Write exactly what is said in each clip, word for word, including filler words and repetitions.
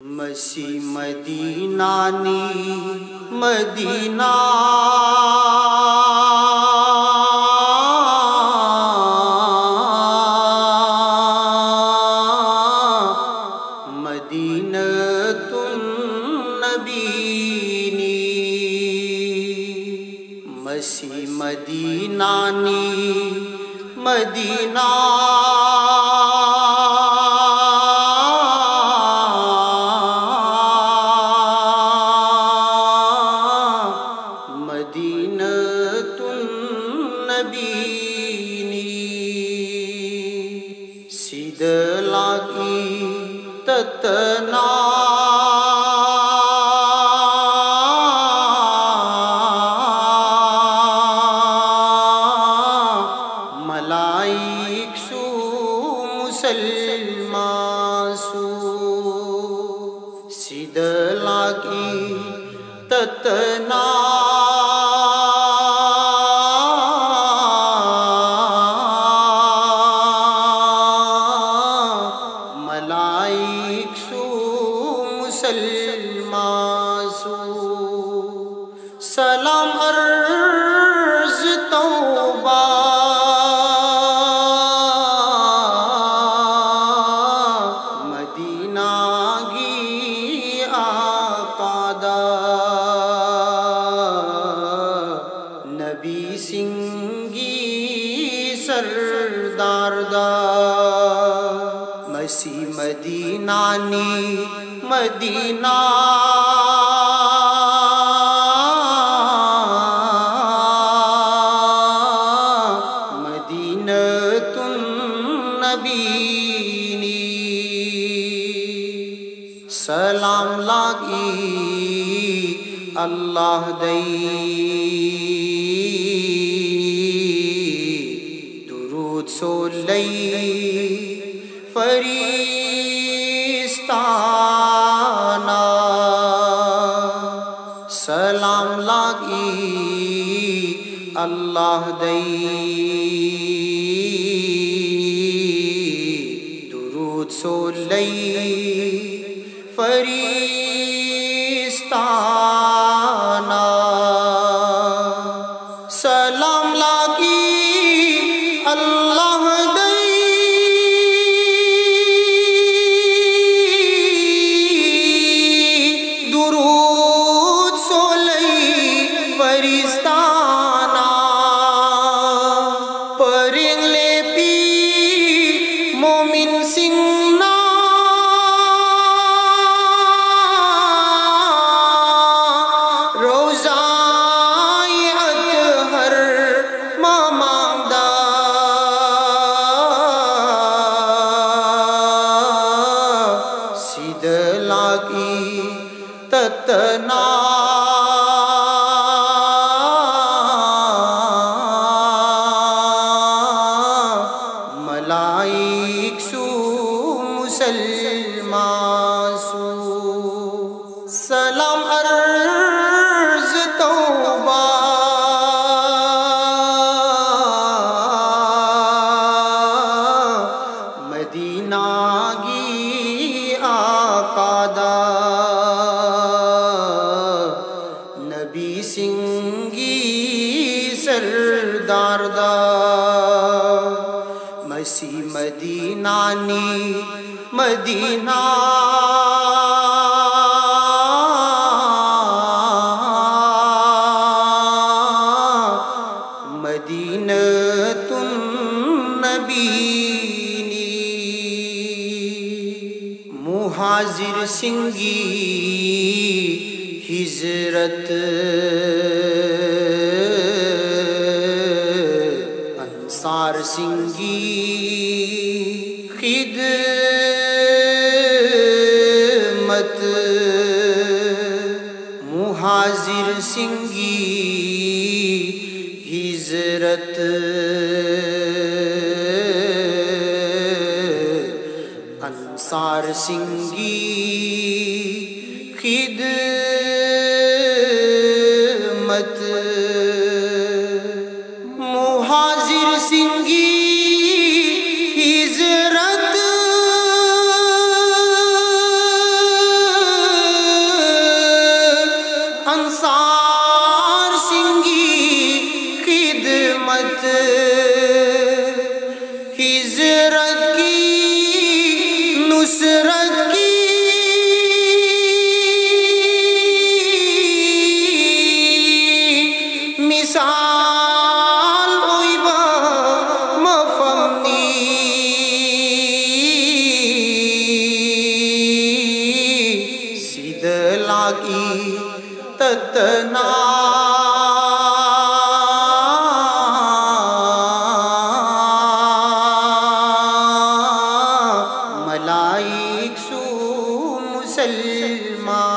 ꯃꯁꯤ ꯃꯗꯤꯅꯥꯅꯤ, ꯃꯗꯤꯅꯥ꯫ ꯃꯗꯤꯅꯇꯨꯟ ꯅꯕꯤꯅꯤ꯫ ꯃꯁꯤ ꯃꯗꯤꯅꯥꯅꯤ, ꯃꯗꯤꯅꯥ꯫ ꯃꯗꯤꯅꯇꯨꯟ ꯅꯕꯤꯅꯤ꯫ ꯁꯤꯗ ꯂꯥꯛꯏ ꯇꯠꯇꯅ ꯃꯂꯥꯏꯛꯁꯨ ꯃꯨꯁꯜꯃꯥꯟꯁꯨ꯫ ꯁꯤꯗ ꯂꯥꯛꯏ ꯇꯠꯇꯅ ꯃꯂꯥꯏꯛꯁꯨ ꯃꯨꯁꯜꯃꯥꯟꯁꯨ꯫ ꯁꯂꯥꯝ ꯑꯔꯖ ꯇꯧꯕ ꯃꯗꯤꯅꯥꯒꯤ ꯑꯥꯀꯥꯗ, ꯅꯕꯤꯁꯤꯡꯒꯤ ꯁꯔꯗꯥꯔꯗ꯫ ꯃꯁꯤ ꯃꯗꯤꯅꯥꯅꯤ, ꯃꯗꯤꯅꯥ꯫ ꯃꯗꯤꯅꯇꯨꯟ ꯅꯕꯤꯅꯤ꯫ ꯁꯂꯥꯝ ꯂꯥꯛꯏ ꯑꯜꯂꯥꯍꯗꯩ, ꯗꯨꯔꯨꯗ ꯁꯣꯜꯂꯩ ꯐꯔꯤꯁꯇꯥꯅ꯫ ꯁꯂꯥꯝ ꯂꯥꯛꯏ ꯑꯜꯂꯥꯍꯗꯩ, ꯗꯨꯔꯨꯗ ꯁꯣꯜꯂꯩ پرستانہ۔ سلام لاکی اللہ دئی، درود سولئی فرستانہ۔ پرنگ لیپی مومن سنگھ نا روضہ اطہر مامانگ دا۔ سیدھ لاکی تتنا ملائک سو مسلمان سو۔ سلام عرض توبہ مدینہ گی آقا دا، نبی سنگھ گی سردار دا۔ مسی مدینہ نی مدینہ مدینۃ النبی نی۔ مہاجر سنگھ گی ہجرت، انصار سنگھ گی خدمت، مہاجر سنگھ گی ہجرت، انصار سنگھ گی خدمت، مہاجر سنگھ گی ہجرت۔ ꯂꯥꯛꯏ ꯇꯠꯇꯅ꯫ ꯃꯂꯥꯏꯛꯁꯨ ꯃꯨꯁꯜꯃꯥꯟꯁꯨ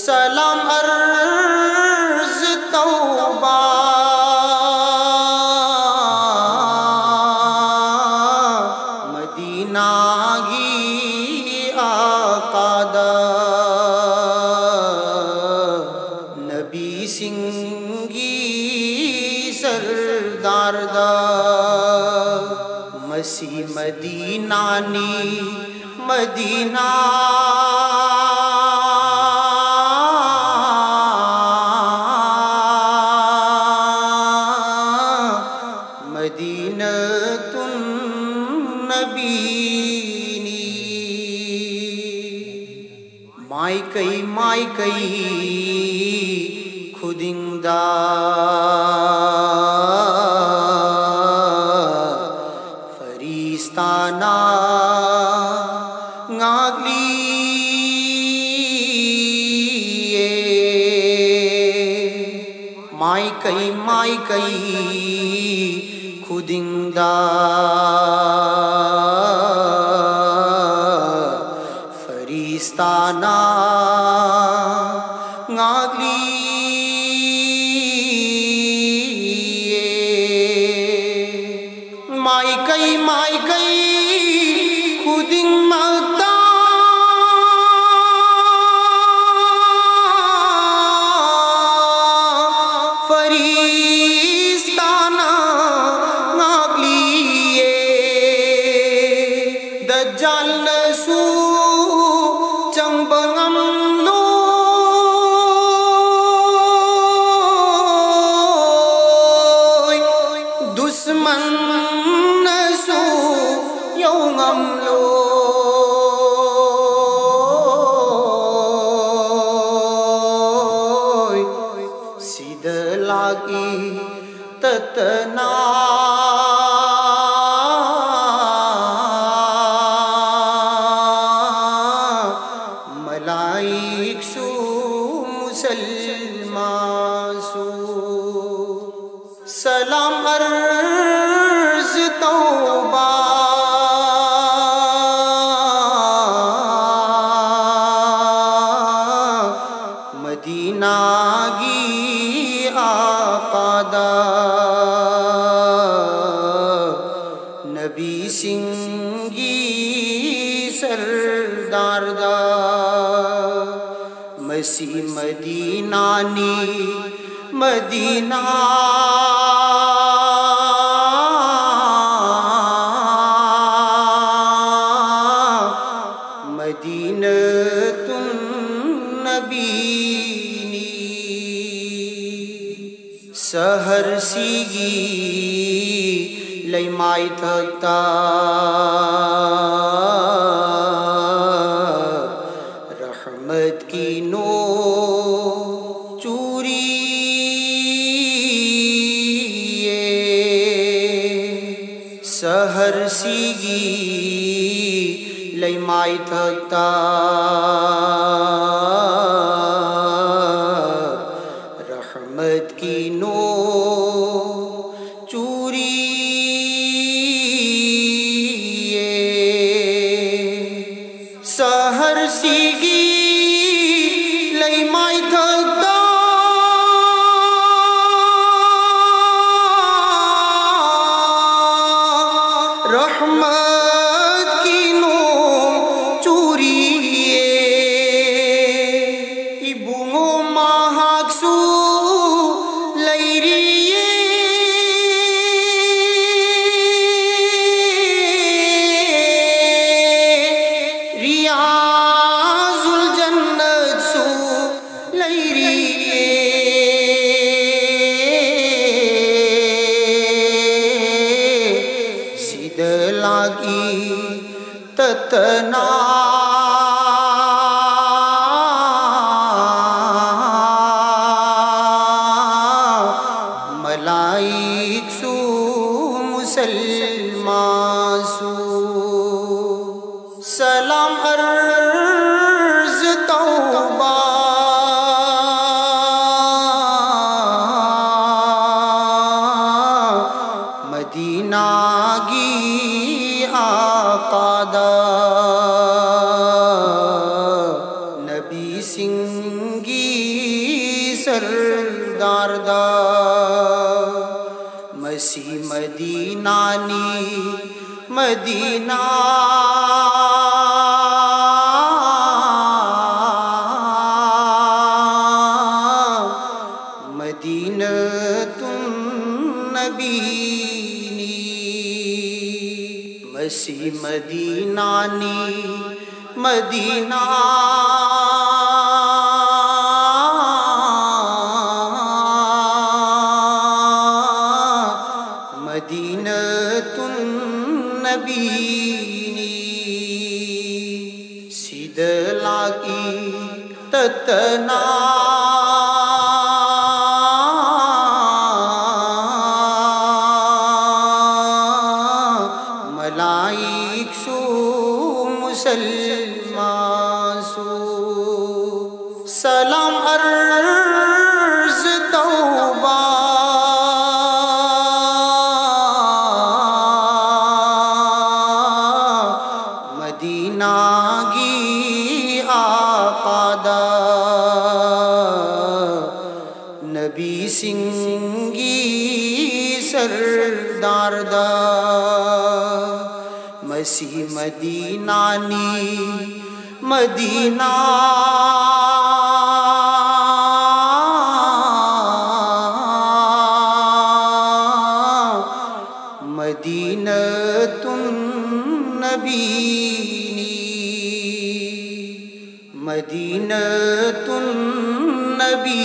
ꯁꯂꯥꯝ ꯑꯔꯖ ꯇꯧꯕ ꯃꯗꯤꯅꯥꯒꯤ ꯑꯀꯥꯗ ꯅꯕꯤꯁꯤꯡꯒꯤ ꯁꯔꯗꯥꯔꯗ꯫ ꯃꯁꯤ ꯃꯗꯤꯅꯥꯅꯤ ꯃꯗꯤꯅꯥ ꯃꯗꯤꯅ ꯇꯨꯟ ꯅꯕꯤꯅꯤ꯫ ꯃꯥꯏꯀꯩ ꯃꯥꯏꯀꯩ ꯈꯨꯗꯤꯡꯗ ꯐꯔꯤꯁꯇꯥꯅ ꯉꯥꯛꯂꯤꯌꯦ꯫ ꯃꯥꯏꯀꯩ ꯃꯥꯏꯀꯩ ꯈꯨꯗꯤꯡꯗ ꯐꯔꯤꯁꯇꯥꯅ ꯉꯥꯛꯂꯤꯌꯦ꯫ ꯃꯥꯏꯀꯩ ꯃꯥꯏꯀꯩ ꯈꯨꯗꯤꯡꯃꯛꯇ ꯐꯔꯤꯁꯇꯥꯅ ꯉꯥꯛꯂꯤꯌꯦ꯫ ꯗꯖꯥꯜꯅꯁꯨ ꯆꯪꯕ ꯉꯝꯂꯣꯏ꯫ ꯗꯨꯁꯃꯟꯅꯁꯨ ꯌꯧ ꯉꯝꯂꯣꯏ꯫ ꯁꯤꯗ ꯂꯥꯛꯏ ꯇꯠꯇꯅ ꯁꯜꯃꯥꯁꯨ ꯁꯂꯥꯝ ꯑꯔꯖ ꯇꯧꯕ ꯃꯗꯤꯅꯥꯒꯤ ꯑꯥꯀꯥꯗ, ꯅꯕꯤꯁꯤꯡꯒꯤ ꯁꯔꯗꯥꯔꯗ꯫ ꯃꯁꯤ ꯃꯗꯤꯅꯥꯅꯤ, ꯃꯗꯤꯅꯥ꯫ ꯃꯗꯤꯅꯥꯇꯨꯟ ꯅꯕꯤꯅꯤ꯫ ꯁꯍꯔꯁꯤꯒꯤ ꯂꯩꯃꯥꯏꯊꯛꯇ ꯔꯍꯃꯠꯀꯤ ꯅꯣꯡ ꯆꯨꯔꯤꯌꯦ꯫ ꯁꯍꯔꯁꯤꯒꯤ ꯂꯩꯃꯥꯏꯊꯛꯇ ꯔꯍꯃꯠꯀꯤ ꯅꯣꯡ ꯆꯨꯔꯤꯌꯦ꯫ ꯁꯍꯔꯁꯤꯒꯤ ꯂꯩꯃꯥꯏꯊꯛꯇ ꯔꯍꯃꯠꯀꯤ ꯅꯣꯡ ꯆꯨꯔꯤꯌꯦ꯫ ꯏꯕꯨꯡꯉꯣ ꯃꯍꯥꯛꯁꯨ ꯂꯩꯔꯤꯌꯦ꯫ ꯔꯤꯌꯥꯖꯨꯜ ꯖꯟꯅꯠꯁꯨ ꯂꯩꯔꯤꯌꯦ꯫ ꯁꯤꯗ ꯂꯥꯛꯏ ꯇꯠꯇꯅ ꯃꯂꯥꯏꯛꯁꯨ ꯃꯨꯁꯜꯃꯥꯟꯁꯨ ꯁꯂꯥꯝ ꯑꯔꯖ ꯇꯧꯕ ꯁꯔꯗꯥꯔꯗ꯫ ꯃꯁꯤ ꯃꯗꯤꯅꯥꯅꯤ, ꯃꯗꯤꯅꯥ꯫ ꯃꯗꯤꯅꯥꯇꯨꯟ ꯅꯕꯤꯅꯤ꯫ ꯃꯁꯤ ꯃꯗꯤꯅꯥꯅꯤ, ꯃꯗꯤꯅꯥ꯫ ꯃꯗꯤꯅꯥꯇꯨꯟ ꯅꯕꯤꯅꯤ꯫ ꯁꯤꯗ ꯂꯥꯛꯏ ꯇꯠꯇꯅ ꯃꯂꯥꯏꯛꯁꯨ ꯃꯨꯁꯜꯃꯥꯟꯁꯨ꯫ ꯁꯂꯥꯝ ꯑꯔꯖ ꯇꯧꯕ ꯃꯗꯤꯅꯥꯒꯤ ꯑꯥꯀꯥꯗ, ꯅꯕꯤꯁꯤꯡꯒꯤ ꯁꯔꯗꯥꯔꯗ꯫ ꯃꯁꯤ ꯃꯗꯤꯅꯥꯅꯤ, ꯃꯗꯤꯅꯥ꯫ ꯃꯗꯤꯅꯥꯇꯨꯟ ꯅꯕꯤꯅꯤ꯫ ꯃꯗꯤꯅꯥꯇꯨꯟ ꯅꯕꯤ